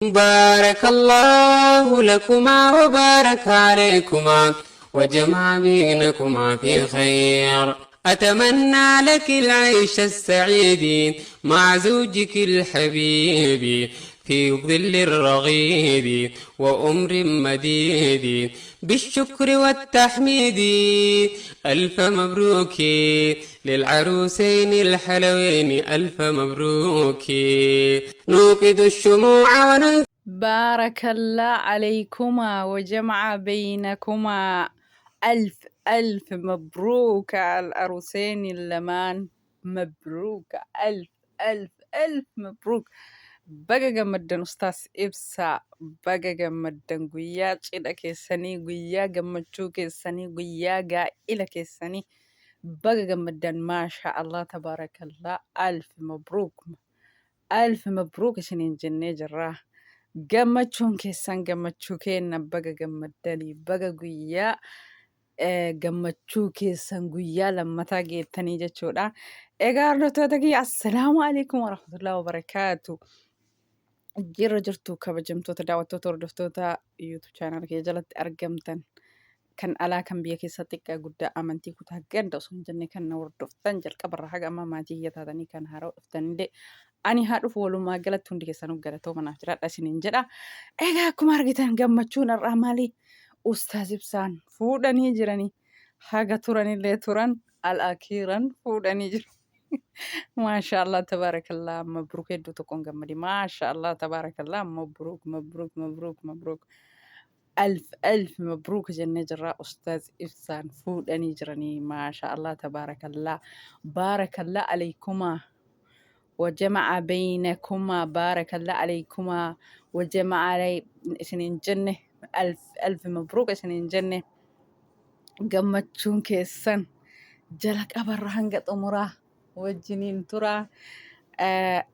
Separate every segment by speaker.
Speaker 1: بارك الله لكما وبارك عليكما وجمع بينكما في خير. أتمنى لك العيش السعيد مع زوجك الحبيب في ظل الرغيد وأمر مديد بالشكر والتحميد. ألف مبروك للعروسين الحلوين، ألف مبروك. نوقد الشموع وننثر
Speaker 2: بارك الله عليكما وجمع بينكما. ألف ألف مبروك على العروسين اللمان. مبروك، ألف ألف ألف مبروك. Baga gammaddan Ustaas Ibsaa, baga gammaddan guyyaa cidha keessanii, guyyaa gammachuu keessanii, guyyaa gaa'ila keessanii baga gammaddan. Maasha Allah, tabaarakallah, alf mabruuk, alf mabruuk isiniin jennee jirra. Gammachuun keessan gammachuu keenna. Baga gammaddanii, baga guyyaa gammachuu keessan guyyaa lammataa geettanii jechuudha. Egaa hordoftoota kiyya, assalaamu alaikum warahmatullahi wabarakaatu. Jirra jirtu kabajamtoota daawwattoota hordoftoota YouTube channel kiyya jalatti argamtan, kan alaa kan biyya keessaa, xiqqaa guddaa, amantii, kutaa, ganda osoo hin jenne kan na hordoftan, jalqabarraa haga ammaa maatii kiyya taatanii kan haaraa dhuftanillee ani haa dhufu. Walumaa galatti hundi keessanuu galatooma, naaf jiraadha isiniin jedha. Egaa akkuma argitan gammachuun har'aa maali? Ustaaz Ibsaan fuudhanii jiranii, haga turanillee turan al-akiiran fuudhanii jiru. Maasha Allah, tabaarakallah, mabruuk. Hedduu tokkoon gammade. Maasha Allah, tabaarakallah, mabruuk, mabruuk, mabruuk, mabruuk. Alf alf mabruuk jennee jirra. Ustaaz Ibsaan fuudhanii jiranii. Maasha Allah, tabaarakallah, baarakallah alaykumaa وجمع بينكما، بارك الله عليكما وجمع علي isiniin jenne. ألف ألف مبروك isiniin jenne. Gammachuun keessan jalqabarra hanga xumuraa wajjiniin turaa.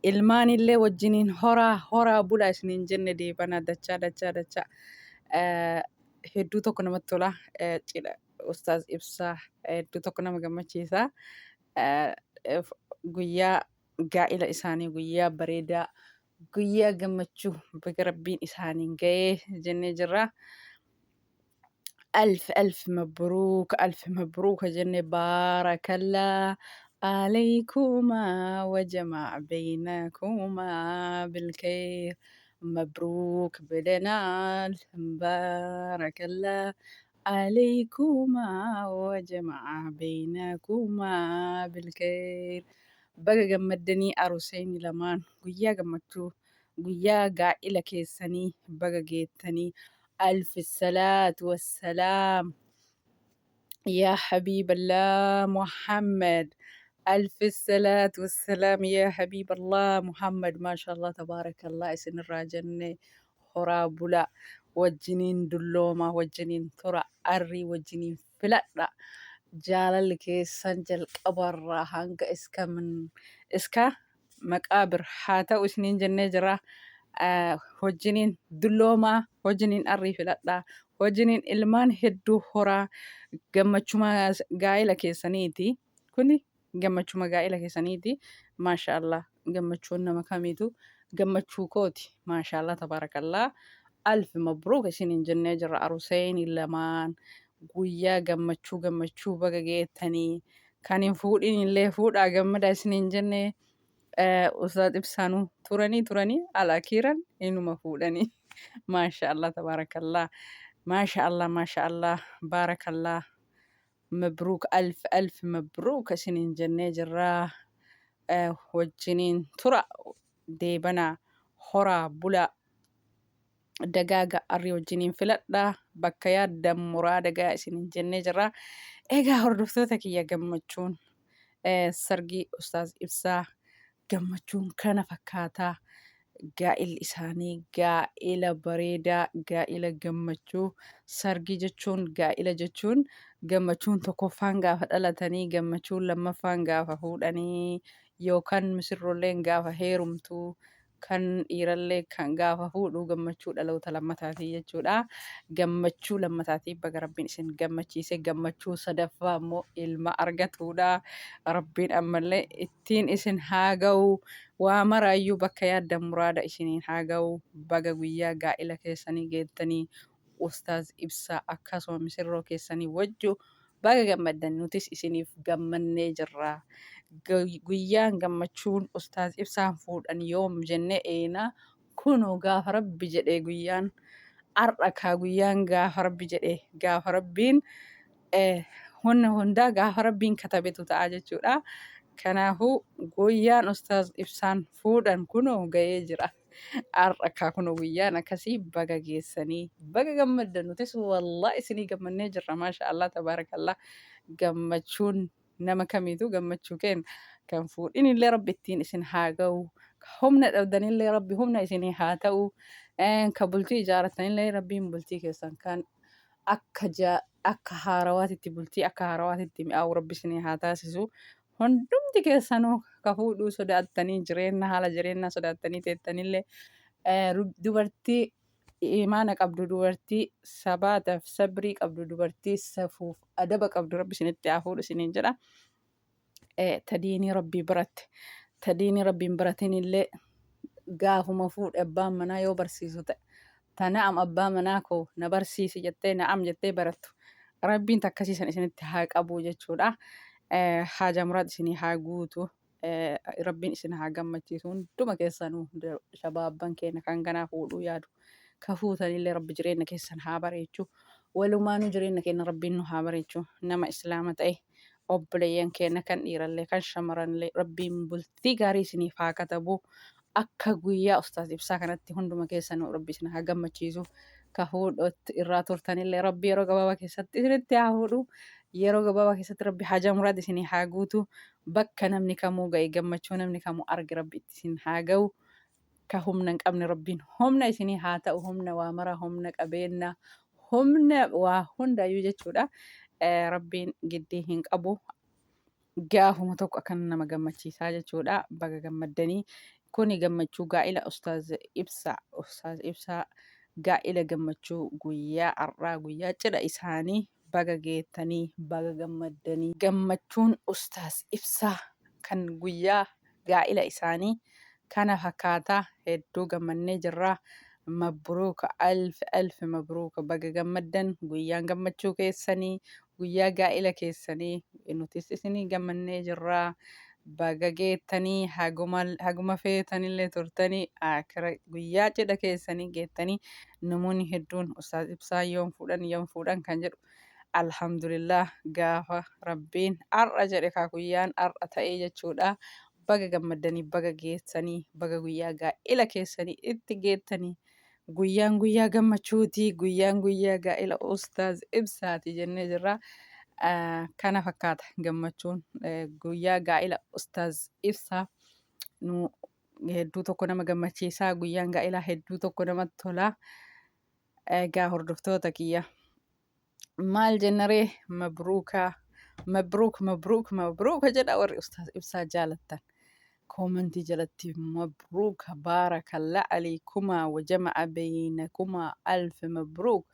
Speaker 2: Ilmaan illee wajjiniin horaa, horaa bulaa isiniin jenne. Deebana dachaa dachaa dachaa. Hedduu tokko namatti tola. Cidha Ustaaz Ibsaa hedduu tokko nama gammachiisa. Guyyaa gaa'ila isaanii guyyaa bareedaa, guyyaa gammachuu baga rabbiin isaaniin ga'ee jennee jirra. ألف ألف مبروك، ألف مبروك jenne. بارك الله عليكما وجمع بينكما بالخير. مبروك ብለናል። بارك الله عليكما وجمع بينكما بالخير. Baga gammaddanii aruseenyi lamaan, guyyaa gammachuu, guyyaa gaa'ila keessanii baga geettanii. ألف الصلاة والسلام يا حبيب الله محمد، ألف الصلاة والسلام يا حبيب الله محمد. ما شاء الله، تبارك الله isinirraa jenne. Horaa bulaa, wajjiniin dullooma, wajjiniin tura, arrii wajjiniin filadha. Jaalalli keessan jalqabarraa hanga iska maqaabir haa ta'u isiniin jennee jira. Wajjiniin dulloomaa, wajjiniin arrii filadhaa, wajjiniin ilmaan hedduu horaa. Gammachuma gaa'ila keessaniiti kuni, gammachuma gaa'ila keessaniiti. Maasha Allah, gammachuun nama kamiitu gammachuu kooti. Maasha Allah, tabaarakallah, ألف مبروك isiniin jennee jirra. Aruseen lamaan guyyaa gammachuu gammachuu baga geettanii. Kan hin fuudhin illee fuudhaa gammada isiniin jennee. Ustaaz Ibsaanuu turanii turanii alaakiiran inuma fuudhanii. Maasha Allah, tabaarakallah, maasha Allah, maasha Allah, baarakallah, مبروك، ألف ألف مبروك isiniin jennee jirra. Wajjiniin tura, deebanaa, horaa bulaa, dagaaga, arrii wajjiniin filadhaa, bakka yaaddan muraada gahaa isiniin jennee jirra. Egaa hordoftoota kiyya, gammachuun sargii Ustaaz Ibsaa gammachuun kana fakkaataa. Gaa'illi isaanii gaa'ila bareedaa, gaa'ila gammachuu. Sargii jechuun, gaa'ila jechuun, gammachuun tokkoffaan gaafa dhalatanii, gammachuun lammaffaan gaafa fuudhanii yookaan misirroolleen gaafa heerumtuu. Kan dhiirallee kan gaafa fuudhu gammachuu dhaloota lammataatii jechuudha. Gammachuu lammataatii baga Rabbiin isin gammachiise. Gammachuu sadaffaa immoo ilma argatuudha. Rabbiin ammallee ittiin isin haa ga'u. Waa maraayyuu bakka yaaddan muraada isiniin haa ga'u. Baga guyyaa gaa'ila keessanii geettanii Ustaaz Ibsaa akkasuma misirroo keessanii wajju baga gammaddan nutis isiniif gammannee jirra. Guyyaan gammachuun Ustaaz Ibsaan fuudhan yoom jennee eeyna kunoo gaafa Rabbi jedhee guyyaan har'a kaa guyyaan gaafa Rabbi jedhee gaafa Rabbiin hunna hundaa gaafa Rabbiin katabetu ta'a jechuudha. Kanaafuu guyyaan Ustaaz Ibsaan fuudhan kunoo ga'ee jira. Har'a kaa kunoo guyyaan akkasii baga geessanii baga gammaddan nutis wallaahi isinii gammannee jirra maasha Allah tabaarakallah gammachuun nama kamiitu gammachuu kenna kan fuudhinillee Rabbi ittiin isin haa ga'u ka humna dhabdanillee Rabbi humna isinii haa ta'u ka bultii ijaarrattanillee Rabbiin bultii keessan kan akka akka haarawaatitti bultii akka haarawaatitti mi'aawu Rabbi isinii haa taasisu. Hundumti keessanuu ka fuudhuu sodaattanii jireenya haala jireenyaa sodaattanii teettanillee dubartii imaana qabdu dubartii sabaataaf sabrii qabdu dubartii safuuf adaba qabdu Rabbi isinitti haa fuudhu isiniin jedha. Ta diinii Rabbii baratte ta diinii Rabbiin baratinillee gaafuma fuudhe abbaan manaa yoo barsiisu ta'e ta na'am abbaa manaa koo na barsiisi jettee na'am jettee barattu Rabbiin takkasii san isinitti haa qabu jechuudha. Haajaa muraad isinii haa guutu. Rabbiin isin haa gammachiisu hunduma keessanuu shabaabban keenya kan ganaa fuudhuu yaadu. Ka fuutanillee Rabbi jireenya keessan haa bareechu. Walumaanuu jireenya keenya Rabbiin nu haa bareechu. Nama Islaama ta'e obboleeyyan keenya kan dhiirallee kan shamaranillee Rabbiin bultii gaarii isiniif haa katabu. Akka guyyaa Ustaaz Ibsaa kanatti hunduma keessanuu Rabbi isin haa gammachiisu. Ka fuudhutti irraa turtanillee Rabbi yeroo gabaabaa keessatti isinitti haa fuudhu. Yeroo gabaabaa keessatti Rabbi haajaa muraad isinii haa guutu. Bakka namni kamuu ga'e gammachuu namni kamuu arge Rabbi itti isin haa ga'u. Ka humna hin qabne Rabbiin humna isinii haa ta'u. Humna waa maraa, humna qabeennaa, humna waa hundaayyuu jechuudha. Rabbiin giddii hin qabu. Gaafuma tokko akkana nama gammachiisaa jechuudha. Baga gammaddanii. Kuni gammachuu gaa'ila Ustaaz Ibsaa. Ustaaz Ibsaa gaa'ila gammachuu guyyaa har'aa guyyaa cidha isaanii baga geettanii baga gammaddanii. Gammachuun Ustaaz Ibsaa kan guyyaa gaa'ila isaanii kana fakkaata hedduu gammannee jirra. Mabruuka alf alf mabruuka baga gammaddan guyyaan gammachuu keessanii guyyaa gaa'ila keessanii nutis isinii gammannee jirra. Baga geettanii haguma haguma feetanillee turtanii akira guyyaa cidha keessanii geettanii namoonni hedduun Ustaaz Ibsaa yoom fuudhan yoom fuudhan kan jedhu alhamdulillah gaafa Rabbiin har'a jedhe kaa guyyaan har'a ta'ee jechuudha. Baga gammaddanii baga geessanii baga guyyaa gaa'ila keessanii itti geettanii Guyyaan guyyaa gammachuuti, guyyaan guyyaa gaa'ela Ustaaz Ibsaati jennee jirra. Kana fakkaata gammachuun guyyaa gaa'ela Ustaaz Ibsaa nu hedduu tokko nama gammachiisa. Guyyaan gaa'elaa hedduu tokko namatti tola. Egaa hordoftoota kiyya maal jennaree mabruuka mabruuk mabruuk mabruuka jedha warri Ustaaz Ibsaa jaalattan. Koomantii jalatti mabruuka baarakalla aleekumaa wajama'a beeynakumaa alf mabruuk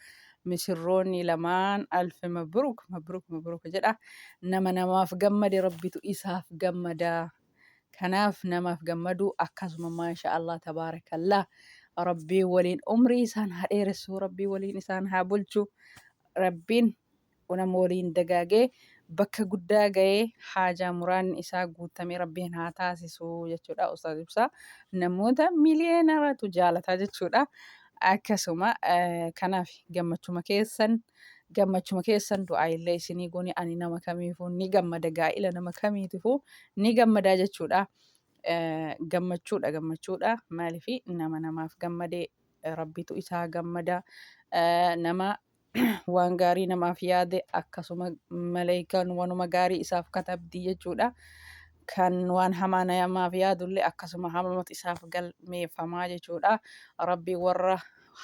Speaker 2: misirroonni lamaan alf mabruuk mabruuk mabruuk jedha. Nama namaaf gammade Rabbitu isaaf gammada. Kanaaf namaaf gammaduu akkasuma maasha Allah tabaarakallah Rabbiin waliin umrii isaan haa dheeressu Rabbiin waliin isaan haa bulchu Rabbiin nama waliin dagaagee bakka guddaa ga'ee haajaa muraanni isaa guutamee Rabbiin haa taasisu jechuudha Ustaaz Ibsaa namoota miliyeenaratu jaalataa jechuudha akkasuma kanaaf gammachuma keessan gammachuma keessan du'aa illee isinii goone ani nama kamiifuu ni gammada gaa'ila nama kamiitifuu ni gammadaa jechuudha. Gammachuudha gammachuudha maaliif nama namaaf gammadee rabbitu isaa gammada nama waan gaarii namaaf yaade akkasuma maleekaan wanuma gaarii isaaf katabdi jechuudha. Kan waan hamaa namaaf yaadullee akkasuma hamamatu isaaf galmeeffamaa jechuudha. Rabbi warra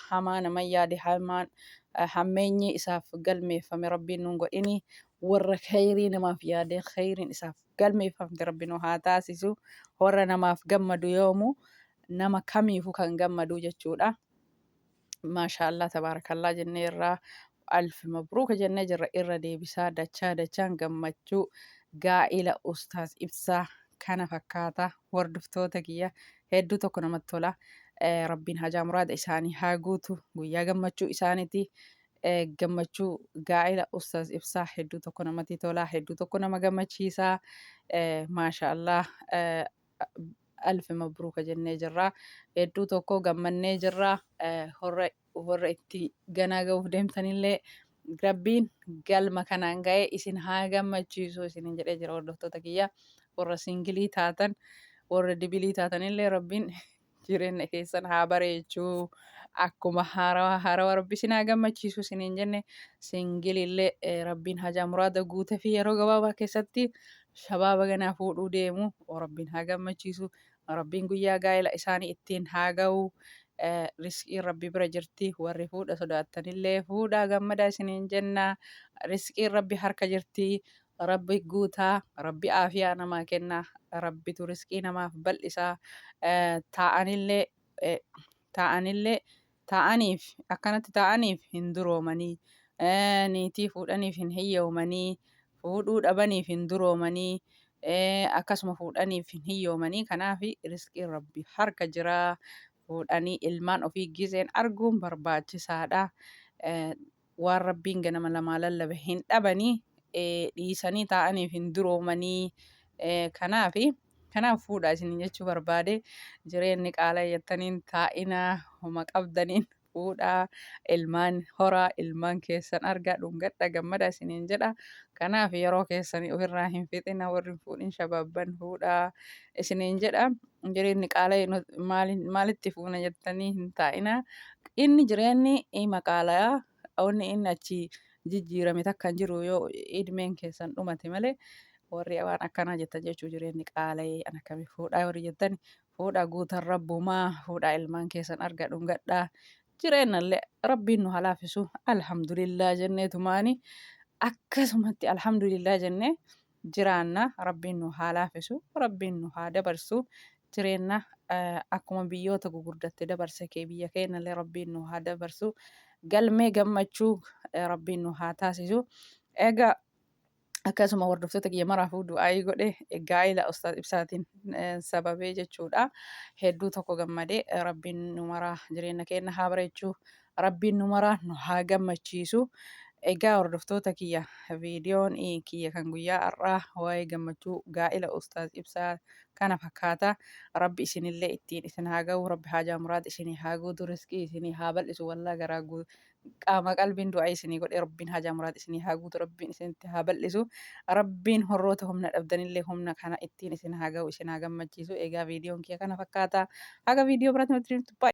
Speaker 2: hamaa nama yaade hamaan hammeenyi isaaf galmeeffame Rabbiin nun godhini warra khayrii namaaf yaade khayriin isaaf galmeeffamte Rabbi nu haa taasisu warra namaaf gammadu yoomu Nama kamiifuu kan gammadu jechuudha. Maashaallah tabaarakallaa jennee irraa alfi mabruuka jennee jirra irra deebisaa dachaa dachaan gammachuu gaa'ila ustaaz Ibsaa kana fakkaata hordoftoota kiyya hedduu tokko namatti tola. Rabbiin hajaa muraada isaanii haa guutu guyyaa gammachuu isaaniiti. Gammachuu gaa'ila ustaaz Ibsaa hedduu tokko namatti tola hedduu tokko nama gammachiisa. Maashaallah alfi mabruuka jennee jirra. Hedduu tokko gammannee jirra. Warra itti ganaa ga'uuf deemtanillee Rabbiin galma kanaan ga'ee isin haa gammachiisu isinin jedhee jira hordoftoota kiyya. Warra singilii taatan warra dibilii taatanillee Rabbiin jireenya keessan haa bareechuu akkuma haarawaa haarawaa Rabbi isin haa gammachiisu isiniin jenne singilillee Rabbiin hajaa muraada guute fi yeroo gabaabaa keessatti shabaaba ganaa fuudhuu deemu Rabbiin haa gammachiisu Rabbiin guyyaa gaa'ela isaanii ittiin haa ga'u. Risqiin Rabbi bira jirti. Warri fuudha sodaattanillee fuudhaa gammadaa isiniin jenna. Risqiin Rabbi harka jirti. Rabbi guutaa, Rabbi aafiyaa namaa kenna, Rabbitu risqii namaaf bal'isa. Taa'anillee taa'anillee taa'aniif akkanatti taa'aniif hin duroomanii, niitii fuudhaniif hin hiyyoomanii, fuudhuu dhabaniif hin duroomanii, akkasuma fuudhaniif hin hiyyoomanii. Kanaaf risqiin Rabbi harka jira. Fuudhanii ilmaan ofii gizeen arguun barbaachisaadha. Waan Rabbiin ganama lamaa lallabe hin dhabanii dhiisanii taa'aniif hin duroomanii. Kanaaf kanaaf fuudhaa isiniin jechuu barbaade jireenyi qaala jettaniin taa'inaa homa qabdaniin fuudhaa ilmaan horaa ilmaan keessan argaa dhungadha gammada isiniin jedha. Kanaaf yeroo keessanii ofirraa hin fixina warri hin fuudhin shabaabban fuudhaa isiniin jedha. Jireenyi qaala maalitti fuuna jettanii hin taa'ina. Inni jireenyi maqaalaa wanni inni achi jijjiirame takka hin jiru yoo idmeen keessan dhumate malee warri waan akkanaa jettan jechuu jireenyi qaala'ee an akkamii fuudhaa warri jettan fuudhaa guutan rabbumaa fuudhaa ilmaan keessan arga dhungadhaa jireennallee rabbiin nu haa laaffisu alhamdulillah jenneetumaani akkasumatti alhamdulillah jennee jiraanna rabbiin nu haa laaffisu rabbiin nu haa dabarsu jireenna akkuma biyyoota gugurdatte dabarse kee biyya keenyallee rabbiin nu haa dabarsu galmee gammachuu rabbiin nu haa taasisu egaa akkasuma hordoftoota kiyya maraafuu du'aayii godhe gaa'ila ustaaz Ibsaatiin sababee jechuudha. Hedduu tokko gammadee rabbiin nu maraa jireenya keenya haa bareechuu rabbiin nu maraa nu haa gammachiisu. Egaa hordoftoota kiyya viidiyoon kiyya kan guyyaa har'aa waa'ee gammachuu gaa'ila ustaaz Ibsaa kana fakkaata. Rabbi isinillee ittiin isin haa ga'u rabbi haajaa muraad isinii haa guutu riskii isinii haa bal'isu wallaa garaa qaama qalbiin du'aa isinii godhe rabbiin hajaa muraad isinii haa guutu rabbiin isinitti haa bal'isu rabbiin horroota humna dhabdanillee humna kana ittiin isin haa ga'u isin haa gammachiisu. Egaa viidiyoon kiyya kana fakkaata haga viidiyoo biraatti nutti.